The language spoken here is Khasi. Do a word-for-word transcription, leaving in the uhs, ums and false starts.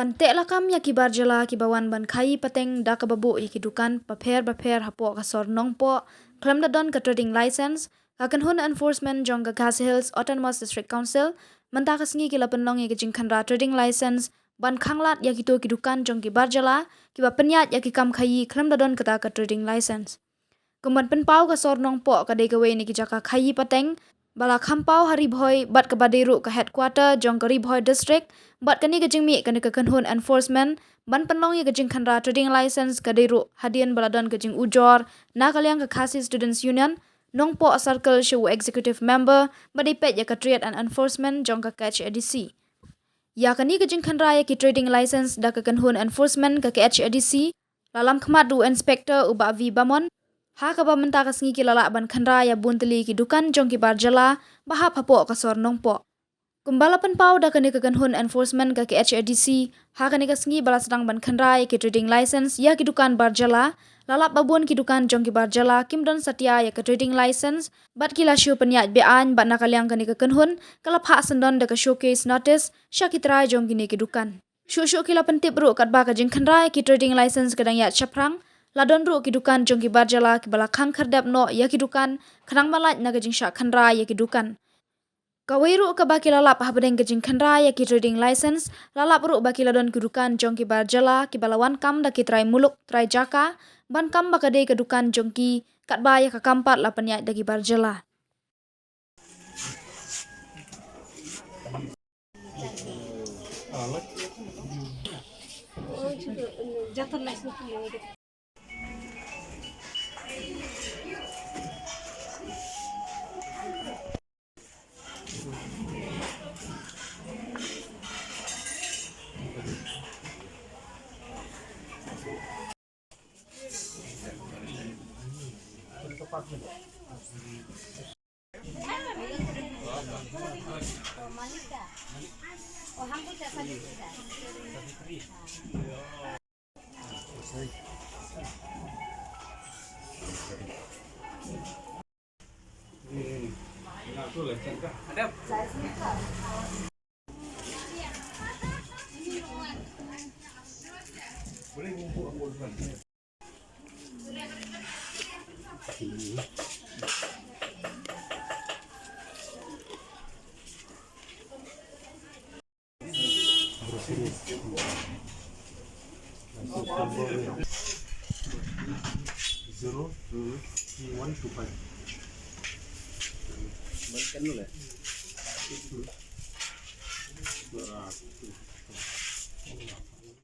Ban teh lakam ïa ki bar jylla kiba wan ban khaïi pateng da kaba buh ïa ki dukan bapher bapher hapoh ka sor Nongpoh khlem da don ka trading license, ka kynhun enforcement jong ka Khasi Hills Autonomous District Council mynta ka sngi ki la pynlong ïa ka jingkhynra trading license ban khanglad ïa kito ki dukan jong ki bar jylla kiba pynïaid ïa ki kam khaïi khlem da don kata ka trading license. Kum ban pynpaw, ka sor Nongpoh ka dei kawei na ki jaka khaïi pateng ba la kham paw ha Ri Bhoi bad kaba dei ruh ka headquarter jong ka Ri Bhoi District, bad kane ka jingmih kane ka kynhun enforcement ban pynlong ïa ka jingkhynra trading license ka dei ruh hadien ba la don ka jingujor na ka liang ka Khasi Students Union Nongpoh Circle sha u executive member ba dei peit ïa ka trade and enforcement jong ka K H A D C. Ïa kane ka jingkhynra ïa ki trading license da ka kynhun enforcement ka K H A D C la lam khmat da u inspector u Bah V Bamon, ha kaba mynta ka sngi ki la lah ban khynra ïa bun tylli ki dukan jong ki bar jylla ba hap hapoh ka sor Nongpoh. Kumba la pynpaw da kane ka kynhun enforcement ka K H A D C, ha kane ka sngi ba la sdang ban khynra ïa ki trading license ïa ki dukan bar jylla, la lap ba bun ki dukan jong ki bar jylla kim don satia ïa ka trading license bad ki la shu pynïaid be-aiñ, bad na ka liang kane ka kynhun ka la phah syndon da ka showcase notice sha ki trai jong kine ki dukan. Shuh shuh ki la pyntip ruh katba ka jingkhynra ïa ki trading license ka dang ïaid shaphrang, la don ruh ki dukan jong ki bar jylla kiba la khang khyrdep noh ïa ki dukan khnang ban lait na ka jingshah khynra ïa ki dukan. Kawei ruh kaba ki la lap hapdeng ka jingkhynra ïa ki trading license, la lap ruh ba ki la don ki dukan jong ki bar jylla kiba la wan kam da ki trai muluk trai jaka ban kam ba ka dei ka dukan jong ki, katba ïa ka kam pat la pynïaid da ki bar jylla. Zero three one two five.